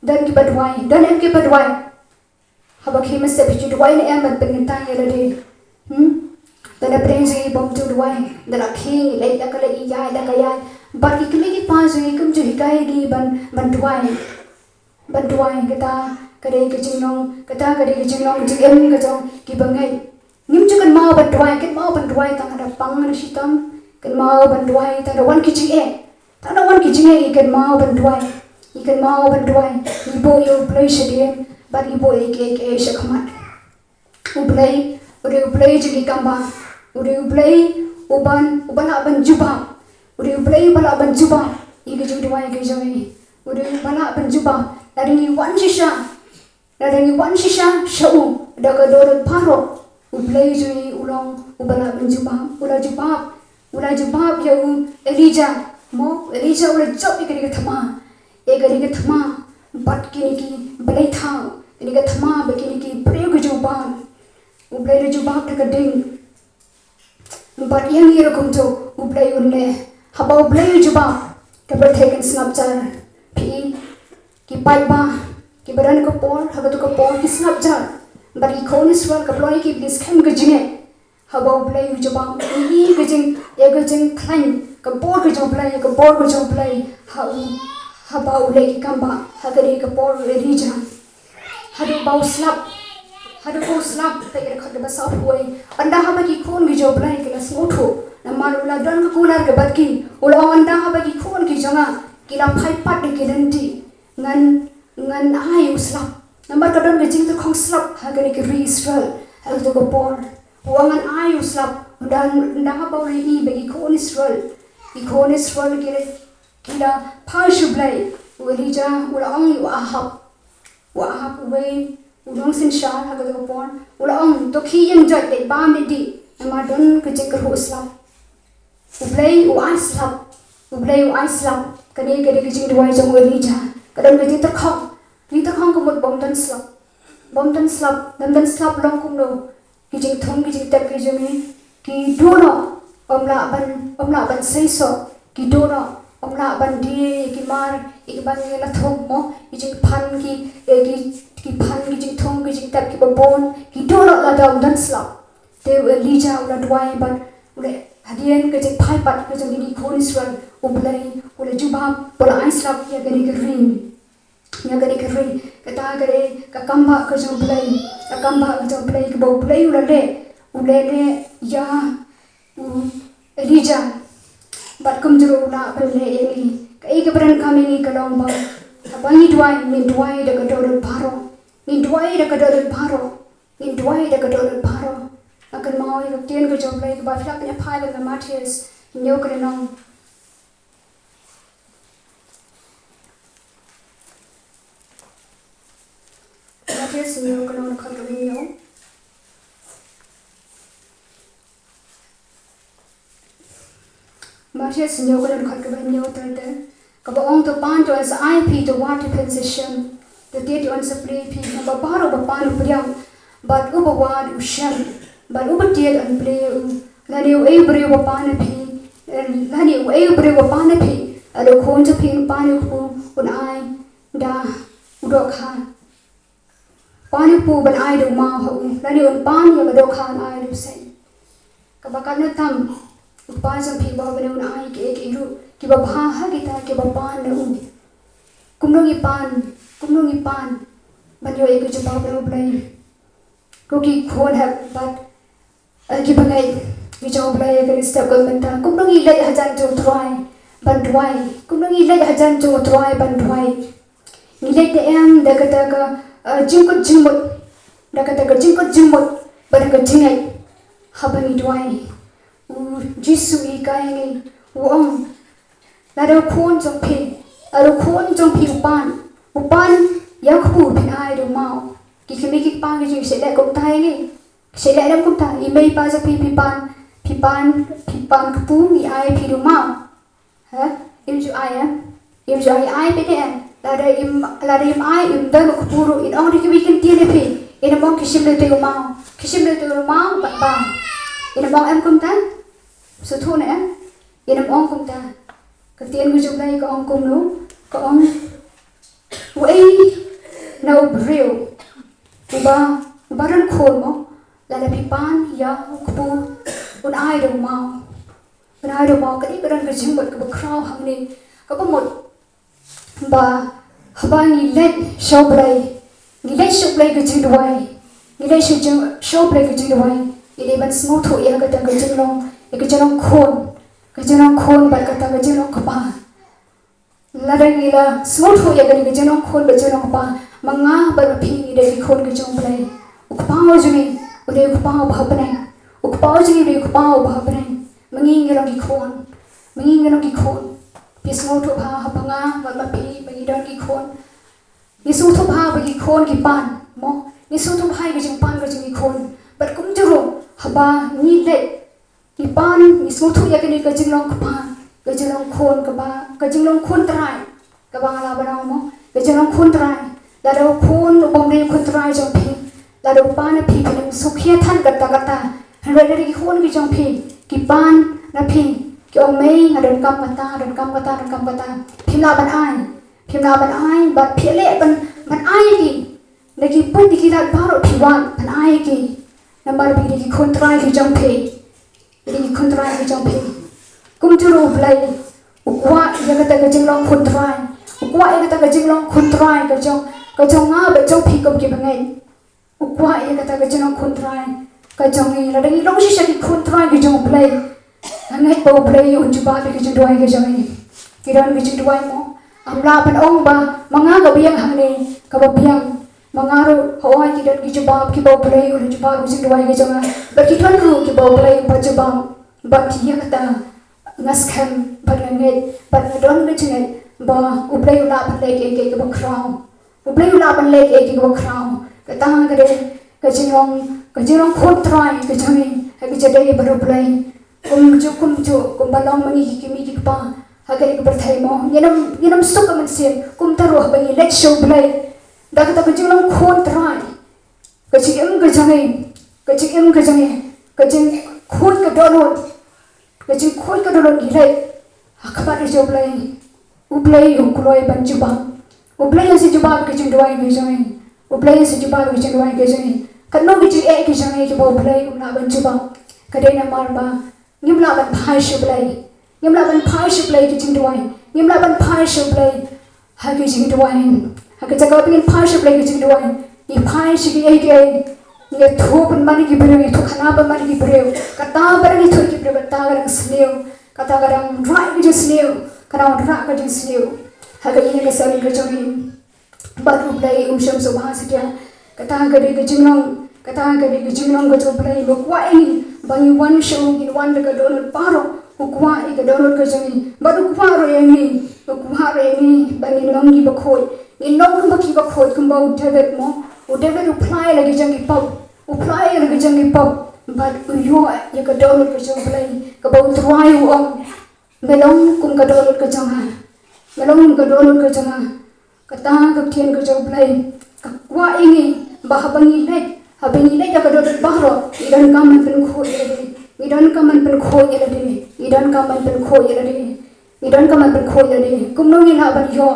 Don kiba duwai, don em kiba duwai. Haba khie mynstep phi ju duwai ne em ban pynkyntang ïa lade? Hmm? Don na pdeng jong ngi bym ju duwai. Don na khie ngi leit da ka leit, ïaid da ka ïaid. Bad ki kmie ki kpa jong ngi kim ju hikai ïa ngi ban, ban duwai. Ban duwai, kata ka dei ka jinglong, kata ka dei ka jinglong jingim ka jong ki bangeit. Ngim ju kynmaw ban duwai, kynmaw ban duwai tang haba pang na shitom, kynmaw ban duwai tang haba wan ki jingeh. Tang haba wan ki jingeh ngi kynmaw ban duwai. Ngi kynmaw ban duwai. Ngi buh ïa U Blei shadien bad ngi buh ïa kiei kiei shakhmat. U Blei u dei U Blei jong ki kam ba. U dei U Blei uban, uba lah ban jubab. U dei U Blei uba lah ban jubab ïa ki jingduwai ki jong ngi. U dei uba lah ban jubab. Lada ngi wan shisha, lada ngi wan shisha sha u da ka dohnud baroh, U Blei jong ngi u long uba lah ban jubab. U la jubab, u la jubab ïa u Elijah. Mo, Elijah u la jop ïa kane ka thma, ïa kane ka thma bad kine ki blei thaw, kane ka thma bad kine ki briew ki jubab. U Blei u la jubab da ka ding. Bad ïa ngi ruh kumjuh, U Blei un leh. Haba U Blei u jubab, ka pyrthei kan sngap jar. Phi, ki paidbah kiba don ha ka por, ha kato ka por ki sngap jar. Bad ki khun Israel ka pynlong ïa ki ba kin skhem ka jingngeit. Haba U Blei u jubab, ïa ka jing, ïa ka jingkhlaiñ ka bor ka jong U Blei, ïa ka bor ka jong U Blei ha u, haba u leh ki kam ba ha kane ka por u Elijah. Haduh ba u slap, haduh ba u slap, peit ka dkhot kaba sawphew wei. Ynda haba ki khun ki jong U Blei ki la sngewthuh, namar u la don ka kular ka bad ki, u la ong, ynda haba ki khun ki jong nga ki la phai pat da ki lynti, ngan, ngan ai u slap. Namar ka don ka jingtyrkhong slap ha kane ka ri Israel ha kato ka por. U ong ngan ai u slap, ynda, ynda haba u la ïohi ba ki khun Israel, ki khun Israel ki la, ki la phai sha U Blei. U Elijah u la ong ïa u Ahab, u Ahab uwei u nongsynshar ha kato ka por, u la ong, to khie ïeng joit, leit bam leit dih, namar don ka jingkyrhuh slap. U Blei u ai slap, U Blei u ai slap. Kane ka dei ka jingduwai jong u Elijah. Ka don ka jingtyrkhong, jingtyrkhong ka mut bym don slap. Bym don slap, bym don slap long kumno? Ki jingthung ki jingtep ki jong ngi ki duh noh, ym lah ban, ym lah ban seisoh. Ki duh noh, ym lah ban die ïa ki mar ïa kiba ngi la thung mo, ki jingphan ki, eh, ki, ki phan ki jingthung ki jingtep kiba bun, ki duh noh lada ym don slap. Te u Elijah u la duwai bad u la, hadien ka jingphai pat ka jong kine ki khun Israel, U Blei u la jubab, u la ai slap ïa kane ka ri. Ïa kane ka ri, kata ka dei ka kam ba ka jong U Blei, ka kam ba ka jong U Blei, kaba U Blei u la leh, u la leh ïa u Elijah, bad kumjuh ruh u lah ban leh ïa ngi. Kaei kaba donkam ïa ngi ka long ba haba ngi duwai, ngin duwai da ka dohnud baroh. Ngin duwai da ka dohnud baroh. Ngin duwai da ka dohnud baroh. Nga kynmaw ïa ka ktien ka jong U Blei kaba phi lah ban ïa phai bad ka Mathaios hynñiew ka lynnong. Mathaios hynñiew ka lynnong, dkhot kaba hynñiew. Mathaios hynñiew ka lynnong, dkhot kaba hynñiew, ter ter. Kaba ong, to Pan, to yn sa ai phi, to wad, to phin sa shem, to tied, to yn sa plie phi. Namar baroh ba Pan u pdiang bad uba wad u shem, bad uba tied yn plie ïa u. Lane uei u briew ba pan ïa phi, eh, lane uei u briew ba pan ïa phi, lada u khun jong phi un pan ïa u kpu, un ai da u dohkha? Pan ïa u kpu ban ai da u maw ha u, lane un pan ïa ka dohkha un ai da u seiñ? Kaba katno tam u Kpa jong phi uba ha bneng un ai kiei kiei ruh kiba bha ha kita kiba pan na u. Kumno ngi pan, kumno ngi pan ban ïoh ïa ka jubab na U Blei? Ko ki khun hep bad, eh, ki bangeit ki jong U Blei, ha kane ka step ka mynta, kumno ngi leit hajan jong U Trai ban duwai? Kumno ngi leit hajan jong U Trai ban duwai? Ngi leit ne em da kata ka, eh, jingkut jingmut, da kata ka jingkut jingmut bad da ka jingngeit haba ngi duwai? U Jisu u hikai ïa ngi, u ong, lada u khun jong phi, lada u khun jong phi u pan, u pan ïa u kpu, phin ai da u maw? Ki kmie ki kpa ki jong ngi, ki leh kumta ïa ngi? Ki leh lem kumta? I mei i pa jong phi, phi pan, phi pan, phi pan kpu, i ai phi da u maw? Ha? Im ju ai, em? Im ju ai, ai phi ne em? Lada im, lada im ai, im don u kpu ruh, in ong da kiwei ki ktien ïa phi. In ym ong ki shim da utei u maw, ki shim da utei u maw, bad bam. In ym ong em kumta? Sngewthuh ne em? In ym ong kumta. Ka ktien ka jong U Blei ka ong kumno? Ka ong, uei na u briew uba, uba don khun mo, lada phi pan ïa u kpu, un ai da u maw? Un ai da u maw? Ka dei, ka don ka jingmut kaba khraw hangne, kaba mut ba haba ngi leit sha U Blei, ngi leit sha U Blei ka jingduwai, ngi leit sha jing, sha U Blei ka jingduwai, ngi dei ban sngewthuh ïa kata ka jinglong, ïa ka jinglong khun, ka jinglong khun bad kata ka jinglong kpa. Lada ngi la sngewthuh ïa kane ka jinglong khun bad jinglong kpa, ma nga bad ma phi ngi dei ki khun ki jong U Blei. U Kpa u jong ngi u dei u Kpa uba ha bneng. U Kpa u jong ngi u dei u Kpa uba ha bneng. Ma ngi ngi long ki khun. Ma ngi ngi long ki khun. Phi sngewthuh bha, haba nga bad ma phi ba ngi don ki khun, ngi sngewthuh bha ba ki khun ki pan, mo? Ngi sngewthuh bha ïa ka jingpan ka jong ki khun. Bad kumjuh ruh haba ngi leit, ngi pan, ngi sngewthuh ïa kane ka jinglong kpa, ka jinglong khun kaba, ka jinglong khun trai kaba nga la ban ong, mo? Ka jinglong khun trai. Lada u khun u bym dei u khun trai jong phi, lada u pan na phi, phin ym sngewkhia than katta katta. Hynrei lada ki khun ki jong phi ki pan na phi, ki ong, mei, nga donkam kata, donkam kata, donkam kata, phim lah ban ai. Phim lah ban ai, bad phi leh ban, ban ai ïa ki. Da ki buit da ki lad baroh phi wad ban ai ïa ki. Namar ba ki dei ki khun trai ki jong phi. Ki dei ki khun trai ki jong phi. Kumjuh ruh U Blei u kwah ïa kata ka jinglong khun trai. U kwah ïa kata ka jinglong khun trai ka jong, ka jong nga bad jong phi kum ki bangeit. U kwah ïa kata ka jinglong khun trai ka jong ngi. Lada ngi long shisha ki khun trai ki jong U Blei, nga ngeit ba U Blei un jubab ïa ki jingduwai ki jong ngi. Ki don ki jingduwai, mo? Ngam lah ban ong ba ma nga ka biang hangne, kaba biang. Ma nga ruh hooid ki don ki jubab kiba U Blei un jubab ïa ki jingduwai ki jong nga. Bad ki don ruh kiba U Blei un jubab. Bad ïa kata nga skhem bad nga ngeit bad nga don ka jingngeit ba U Blei u lah ban leh kiei kiei kiba khraw. U Blei u lah ban leh kiei kiei kiba khraw. Kata ka dei ka jinglong, ka jinglong khun trai ka jong ngi ha ka jingïadei bad U Blei. Kumjuh kumjuh kumba long ma ngi ki kmie ki kpa ha kane ka pyrthei, mo, ngin ym, ngin ym suk ka mynsiem. Kumta ruh haba ngi leit sha U Blei da kata ka jinglong khun trai, ka jingim ka jong ngi, ka jingim ka jong ngi, ka jingkhuid ka dohnud, ka jingkhuid ka dohnud ngi leit ha khmat ka jong U Blei. U Blei u kloi ban jubab. U Blei un sa jubab ïa ki jingduwai ki jong ngi. U Blei un sa jubab ïa ki jingduwai ki jong ngi. Katno ki jingeh ki jong ngi kiba U Blei um lah ban jubab. Ka dei namar ba ngim lah ban phai sha U Blei. Ngim lah ban phai sha U Blei ki jingduwai. Ngim lah ban phai sha U Blei ha ki jingduwai. Ha ka jaka ba ngin phai sha U Blei ki jingduwai, ngi phai sha kiei kiei. Ngi ïathuh pynban ïa ki briew, ngi ïathuh khana pynban ïa ki briew. Kata ba dang ïathuh ïa ki briew, kata ka dang sniew. Kata ka dang rah ïa ka jingsniew. Ka dang rah ka jingsniew. Ha ka ïing ka sem ka jong ngi. Bad U Blei um shym sngewbha satia. Kata ka dei ka jinglong, kata ka dei ka jinglong ka jong U Blei ba u kwah ïa ngi ba ngin wan sha u, ngin wan da ka dohnud baroh. U kwah ïa ka dohnud ka jong ngi. Bad u kwah ruh ïa ngi, u kwah ruh ïa ngi ba ngin long kiba khuid. Ngin long kumba kiba khuid, kumba u David mo. U David u phla ïa la ki jong ki pop. U phla ïa la ki jong ki pop. Bad u ïoh ïa ka dohnud ka jong U Blei, kaba U Trai u ong, me long kum ka dohnud ka jong nga. Me long kum ka dohnud ka jong nga. Kata ka ktien ka jong U Blei ka kwah ïa ngi ba haba ngi leit, haba ngi leit ïa ka dohnud baroh, ngi donkam ban pynkhuid ïa lade. Ngi donkam ban pynkhuid ïa lade. Ngi donkam ban pynkhuid ïa lade. Ngi donkam ban pynkhuid ïa lade. Kumno ngi lah ban ïoh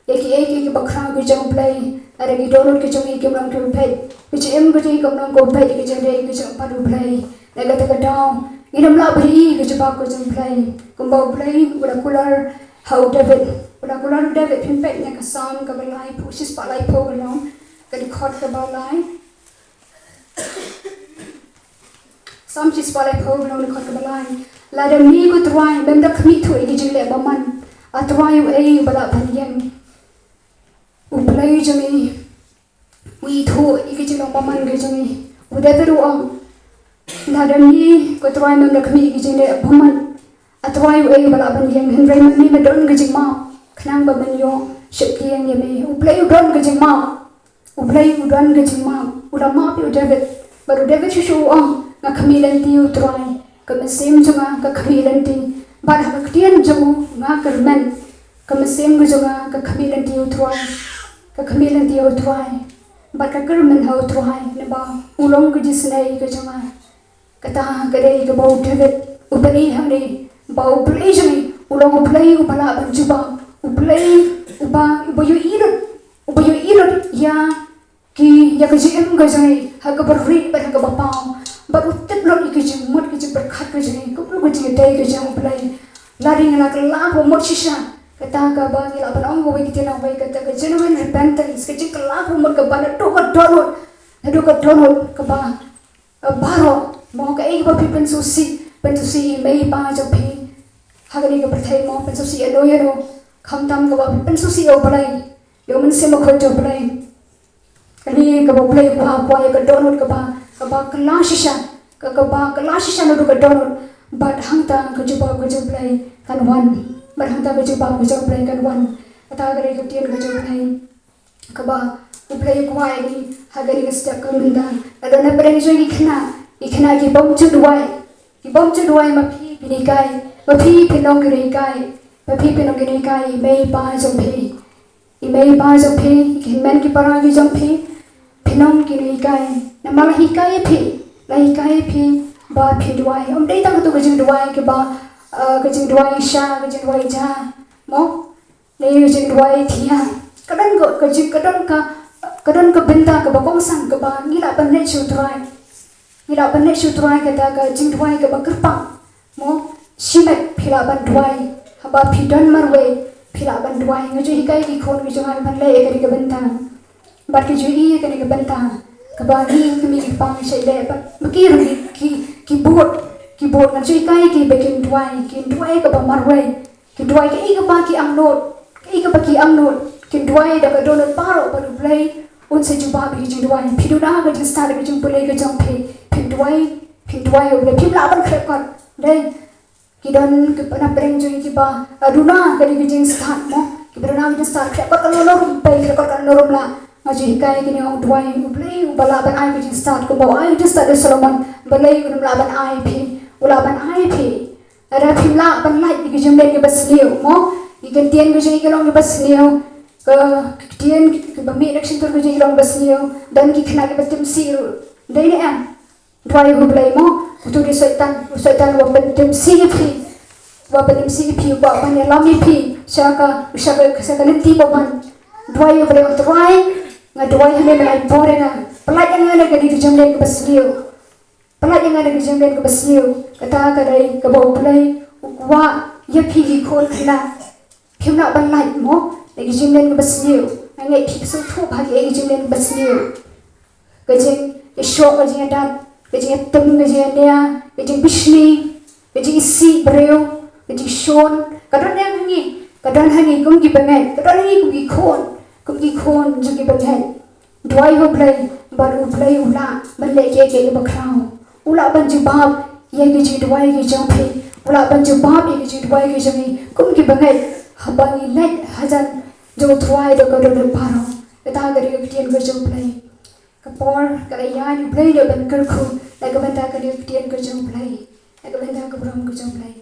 ïa kiei kiei kiba khraw ki jong U Blei? Lada ki dohnud ki jong ngi kim long kiba beit, ka jingim ka jong ngi kam long kaba beit ïa ka jingdei ka jong U Blei. Na kata ka daw ngin ym lah ban ïohi ïa ka jubab ka jong U Blei. Kumba U Blei u la kular ha u David, u la kular u David, phin peit na ka Salm kaba laiphew, shispah laiphew ka long, ka dkhot kaba lai. Salm shispah laiphew ka long, dkhot kaba lai. Lada me ko Trai mem da khmih thuh ïa ki jingleh bymman, A Trai uei uba lah ban ïeng? U Blei jong ngi u ithuh ïa ki jinglong bymman ki jong ngi. U David u ong, lada me ko Trai mem da khmih ïa ki jingleh bymman, A Trai uei uba lah ban ïeng? Hynrei ma me me don ka jingmap khnang ba men ïoh sheptieng ïa me. U Blei u don ka jingmap. U Blei u don ka jingmap. U la map ïa u David. Bad u David shuh shuh u ong, nga khmih lynti ïa u Trai. Ka mynsiem jong nga ka khmih lynti. Bad ha ka ktien jong u nga kyrmen. Ka mynsiem ka jong nga ka khmih lynti ïa u Trai. Ka khmih lynti ïa u Trai. Bad ka kyrmen ha u Trai. Naba u long ka jingisynei ka jong nga. Kata ka dei kaba u David u pyni hangne ba U Blei jong ngi u long U Blei uba lah ban jubab, U Blei uba, uba ïohi lut, uba ïohi lut ïa ki, ïa ka jingim ka jong ngi ha kaba rieh bad ha kaba paw. Bad u tip lut ïa ka jingmut, ka jingpyrkhat ka jong ngi, kumno ka jingïadei ka jong U Blei. Lada ngi la kylla ba mut shisha, kata kaba ngi lah ban ong kawei ka ktien kawei, kata ka genuine repentance, ka jingkylla ba mut kaba naduh ka dohnud, naduh ka dohnud kaba baroh, mo, kaei kaba phi pynsngewsih, pynsngewsih ïa i mei i pa jong phi ha kane ka pyrthei, mo, pynsngewsih ïano ïano, khamtam kaba phi pynsngewsih ïa U Blei, ïa U Mynsiem Bakhuid jong U Blei. Kane kaba U Blei u kwah, u kwah ïa ka dohnud kaba, kaba kylla shisha, ka, kaba kylla shisha naduh ka dohnud. Bad hangta ka jubab ka jong U Blei kan wan. Bad hangta ka jubab ka jong U Blei kan wan. Kata ka dei ka ktien ka jong U Blei. Kaba U Blei u kwah ïa ngi ha kane ka step ka mynta. Lada na pdeng jong ki khynnah, ki khynnah ki bym ju duwai, ki bym ju duwai, ma phi phin hikai, ma phi phin long ki nonghikai, ma phi phin long ki nonghikai ïa i mei i pa jong phi. I mei i pa jong phi, ki hynmen ki para ki jong phi, phin long ki nonghikai. Namar la hikai ïa phi, la hikai ïa phi ba phin duwai. Ym dei tang katu ka jingduwai kaba, eh, ka jingduwai sha, ka jingduwai ja, mo? Ne ka jingduwai thiah. Ka don ka, ka jing, ka don ka, ka don ka bynta kaba kongsan kaba ngi lah ban leit sha U Trai. Ngi lah ban leit sha U Trai, kata ka jingduwai kaba kyrpang. Mo, shimet phi lah ban duwai. Haba phi don marwei phi lah ban duwai. Nga ju hikai ki khun ki jong nga ban leh ïa kane ka bynta. Bad ki ju ïohi ïa kane ka bynta kaba ngi ki kmie ki kpa ngi shait leh, bad ki ruh ki, ki, ki bud, ki bud. Nga ju hikai ki ba kin duwai, kin duwai kaba marwei. Kin duwai kaei kaba ki angnud, kaei kaba ki angnud. Kin duwai da ka dohnud baroh bad U Blei un sa jubab ïa ki jingduwai. Phi duna ka jingstad, ka jingpule ka jong phi, phin duwai, phin duwai ïa U Blei, phim lah ban khreh kot. Dei, ki don kiba na pdeng jong ngi kiba, ah, duna ka dei ka jingstad, mo, kiba duna ka jingstad, khreh kot katno ruh ym pei, khreh kot katno ruh ym lah. Nga ju hikai kine, ong duwai U Blei uba lah ban ai ka jingstad, kumba u ai ka jingstad ïa u Solomon. Balei un ym lah ban ai ïa phi? U lah ban ai ïa phi. Lada phim lah ban lait ïa ka jingmlien kaba sniew, mo, ïa ka ktien ka jong ngi ka long kaba sniew, ka, ka ktien kiba mih na ka shyntur ka jong ngi ka long kaba sniew. Don ki khynnah kiba tim sih ruh. Dei ne em? Duwai ïa U Blei, mo. Uto u dei u Soitan, u Soitan uba pyntim sih ïa phi, uba pyntim sih ïa phi, uba ban ïalam ïa phi sha ka, sha ka, sha ka lynti bymman. Duwai ïa U Blei, ong Trai, nga duwai ha me, me ai bor ïa nga. Pynlait ïa nga na kane ka jingmlien kaba sniew. Pynlait ïa nga na ka jingmlien kaba sniew. Kata ka dei kaba U Blei u kwah ïa phi ki khun khynnah. Phim lah ban lait, mo, na ka jingmlien kaba sniew. Nga ngeit phi sngewthuh bha kaei ka jingmlien kaba sniew. Ka jing, Ka shoh ka jingïadat, ka jingïatem, ka jingïania, ka jingbishni, ka jingisih briew, ka jingshun, ka don ha ngi, ka don ha ngi kum ki bangeit, ka don ha ngi kum ki khun, kum ki khun jong ki bangeit. Duwai ha U Blei, bad U Blei u lah ban leh kiei kiei kiba khraw. U lah ban jubab ïa ki jingduwai ki jong phi, u lah ban jubab ïa ki jingduwai ki jong ngi kum ki bangeit, haba ngi leit hajan jong U Trai da ka dohnud baroh. Kata ka dei ka ktien ka jong U Blei. Ka por ka la ïaid, U Blei u dei ban kyrkhu na ka bynta kane ka ktien ka jong U Blei, na ka bynta ka burom ka jong U Blei.